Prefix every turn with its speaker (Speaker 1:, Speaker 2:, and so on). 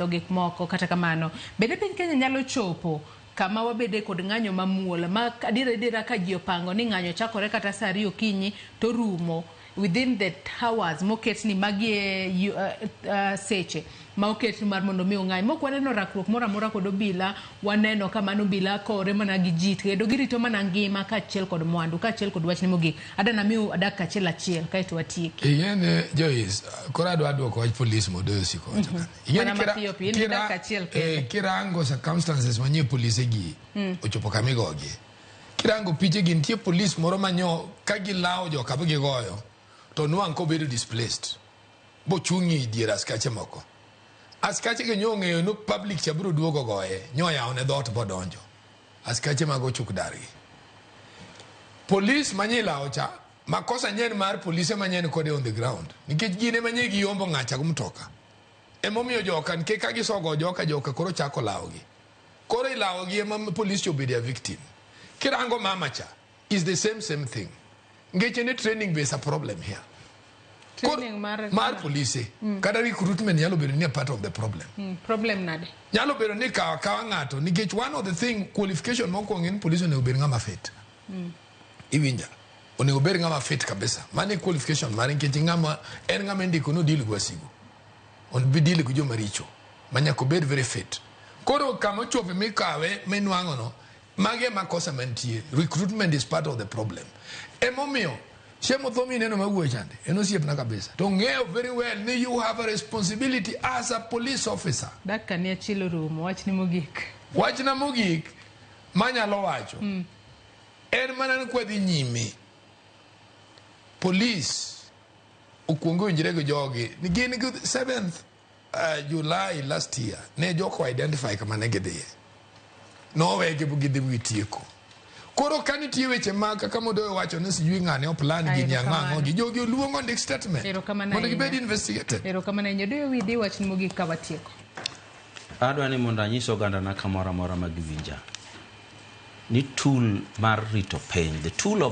Speaker 1: Gik moko kata kamano bende piny Kenya nyalo chopo kama wabede kod ng'anyo mamuol ma adiera adiera ka ji opango ni ng'anyo chakore kata saa 2 okinyi to rumo within the hours moket ni magi e seche ma oket mar mondo mi ong'any mok waneno rakruok moro amora kod obila. Waneno ka mano obila kore mana gi ji kendo girito mana ngima kaachiel kod mwandu kaachiel kod wachni mogik adana miu dakika achiel achiel kaeto watieki.
Speaker 2: Ing'e Joyce, koro adwa duoko wach polis modoyo siko wacho kanyo. Ing'e
Speaker 1: Mana
Speaker 2: ni
Speaker 1: mapiyo piyo, in gi dakika achiel kende.
Speaker 2: Kirango circumstances manyie polise gi ochopo kama igogie. Kirango piche gi, nitie polis moro manyo ka gilawo joka gigoyo to nwang' kobedo displaced bochung' e dier askache moko. Askache gi nyo ong'eyo ni public cha biro duogo goye, nyo oyawo ne dhoot bodonjo. Askache mag ochuk dargi. Polis manyilawo cha, makosa nyen mar polise manyen kode on the ground. Nikech gin ema nye giyombo ng'acha gi mtoka. Emomiyo joka, nikech ka gisogo joka, joka koro chako lawogi. Koro ilawogi ema polis cha obedo a victim. Kirango mama cha, is the same same thing. Ngeche ni training be is a problem here.
Speaker 1: Training mar
Speaker 2: mar polise. Kata recruitment nyalo bedo ni a part of the problem.
Speaker 1: Problem nade?
Speaker 2: Nyalo bedo ni kawa akawa ng'ato nikech one of the thing, qualification mokwongo en police onego bed ng'ama fit. Iwinja? Onego bed ng'ama fit kabisa. Mano e qualification mare nikech ng'ama en ng'ama indiko ni odeal gi wasigu. Obi deal gi joma richo. Ma nyaka obed very fit. Koro kama ochope mikawe minwang'o no, magi e makosa mantie. Recruitment is part of the problem. Emomiyo Shem Othomi neno mawuoyo chande, en osiepna kabisa. To ng'eyo very well ni you have a responsibility as a police officer.
Speaker 1: Dakika ni achiel orumo, wachni mogik.
Speaker 2: Wachna mogik manyalo wacho en mana ni kwadhi nyime, police okuongo winjre gi jogi ni gin gi 7th July last year ne joko identify kama ne gidhiye, nowegi gidhi gitieko. Koro ka nitie weche mag kaka Modoyo wacho ni sijui ng'ane oplan gini ang'o ang'o gi jogi oluongo ndik statement
Speaker 1: Erokamano
Speaker 2: mondo gibed
Speaker 1: ahinya.
Speaker 2: investigated.
Speaker 1: Erokamano ahinya. Odoyo Widi, wachni mogik ka watieko.
Speaker 3: Adwa ni mondo anyis ogandana kamoro amora ma giwinja ni tool mar rito piny, the tool of